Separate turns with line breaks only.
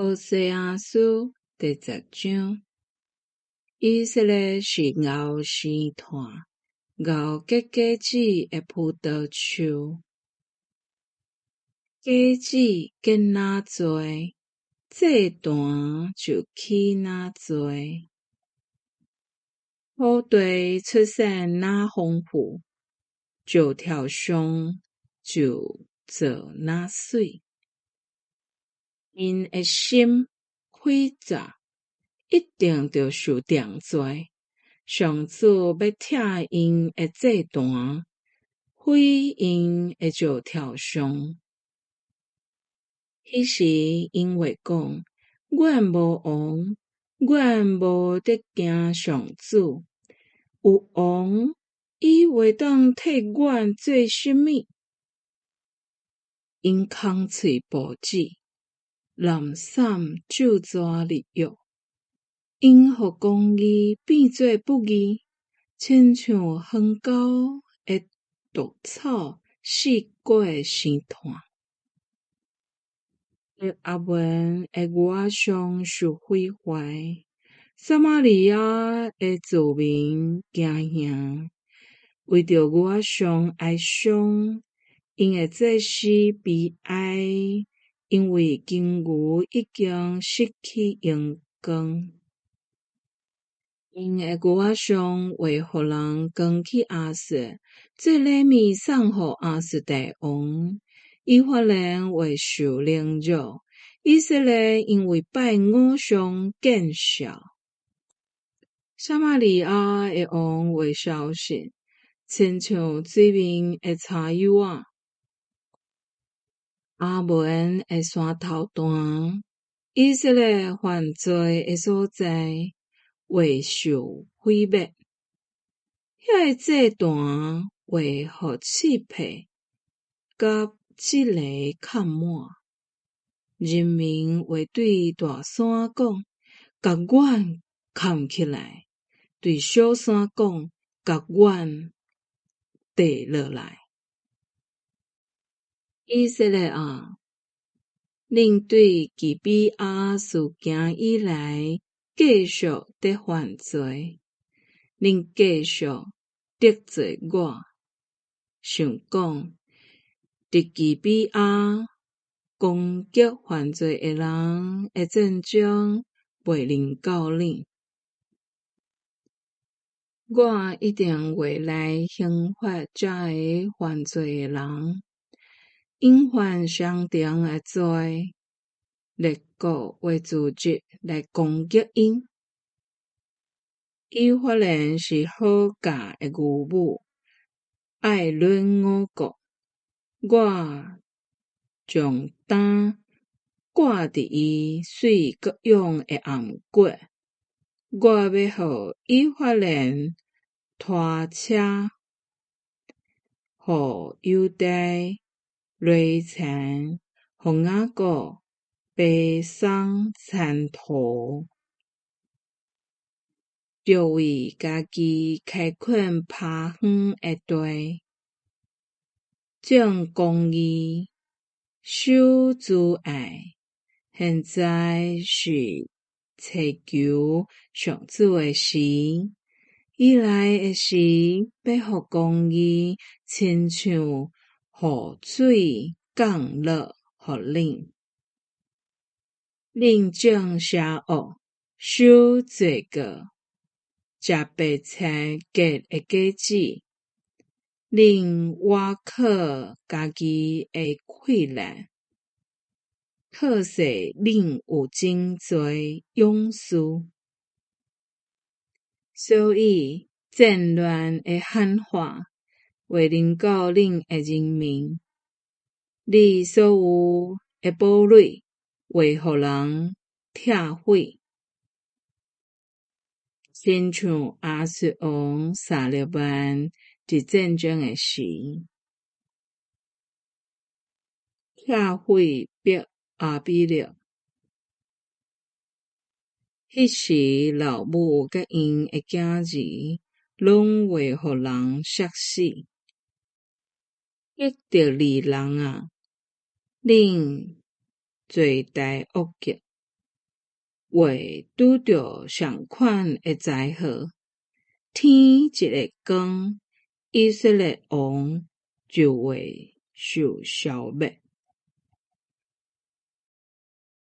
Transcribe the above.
何西阿書第十章，以色列是𠢕生炭，𠢕結果子的葡萄樹，果子結若濟，祭壇就起若濟。土地出產若豐富，石柱上就做若媠。𪜶的心詭詐，一定著受定罪。上主欲拆𪜶的祭壇，毀𪜶的石柱像。彼時𪜶會講：阮無王，阮無得驚上主。有王，伊會當替阮做啥物？𪜶空喙哺子，濫散咒詛立約。𪜶予公義變做不義，親像荒郊的毒草四過生炭。伯亞文的牛仔像受毀壞，撒瑪利亞的子民驚嚇，為著牛仔像哀傷，𪜶的祭司悲哀，因為金牛已經失去榮光。𪜶的牛仔像會予人扛去亞述，做禮物送予亞述大王。以法蓮會受凌辱，以色列因為拜偶像見笑。撒瑪利亞的王會消失，親像水面的柴幼仔。亞汶的山頭壇，以色列犯罪的所在，會受毀滅。遐个祭壇會予刺破，佮輒犁崁滿。人民會對大山講：共阮崁起來；對小山講：共阮綴落來。以色列啊，恁對基比亞事件以來，繼續佇犯罪，恁繼續得罪我，想講佇基比亞攻擊犯罪的人的戰爭袂臨到恁。我一定會來刑罰這个犯罪的人，𪜶犯相同的罪，列國會組織來攻擊𪜶。以法蓮是好教的牛母，愛吮五穀。我將擔掛佇伊媠閣勇的頷骨。我欲予以法蓮拖車，予猶大犁田，予雅各背捒田土。著為家己開墾拋荒的地，種公義，守慈愛。現在是尋求上主的時，伊來的時，欲予公義親像雨水降落予恁。恁種邪惡，收罪過，食白菜結的果子，恁倚靠家己的氣力，靠勢恁有真濟勇士，所以戰亂的喊話會臨到恁的人民，你所有的堡壘會予人拆毀，親像亞述王撒勒曼佇戰爭的時，拆毀伯亞比略。彼時老母佮𪜶的囝兒攏會予人殺死。伯特利人啊，恁罪大惡極。會拄著仝款的災禍。天一會光，以色列王就會受消滅。